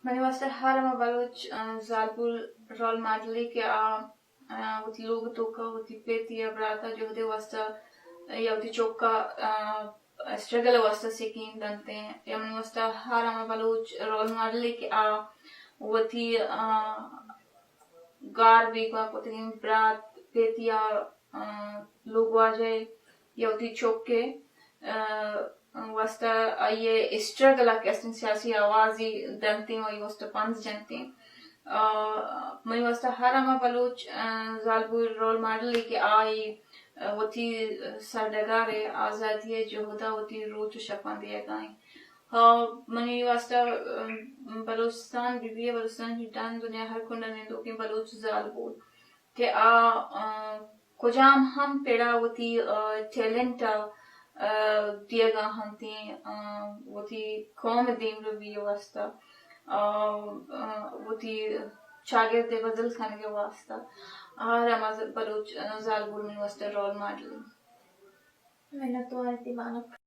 منی واسطہ ہر ہما بلوچ، آ، زالبول رول ماڈلے کہ آ، آ، وتی لوگ توکا وتی پیتی یا براتا جہدے واسطہ یا وتی چوکا، آ، اسٹرگل واسطہ سکین دنتے، یا منی واسطہ ہر ہما بلوچ رول ماڈلے کہ آ وتی، آ، گار بیگواہ کتگیں برات، پیتی یا، آ، لوگ واجہ یا وتی چوکے، آ، واسطہ آئی ء اسٹرگل ء کہ استیں سیاسی آوازی دنتیں و آئی واسطہ پنز جنتیں۔ آ، منی واسطہ ہر ہما بلوچ، آ، زالبول رول ماڈلے کہ آئی، آ، وتی سرڈگار ء آزادی ء جہد ء وتی روچ و شپاں دیگا انت۔ ہا، منی واسطہ، آ، بلوچستان بہ بی، بلوچستان چہ ڈن دنیا ہر کنڈ ء نندوکیں بلوچ زالبول کہ آ، آ، کجام ہم پڑا وتی، آ، ٹیلنٹ ء، آ، دیگا ہنتیں، آ، وتی قوم دیمروی واسطہ، آ، آ، وتی چاگرد بدل کنگ واسطہ ہر ہما ز-، بلوچ، آ، زالبول منی واسطہ رول ماڈل انت۔ منت وار تی بانک۔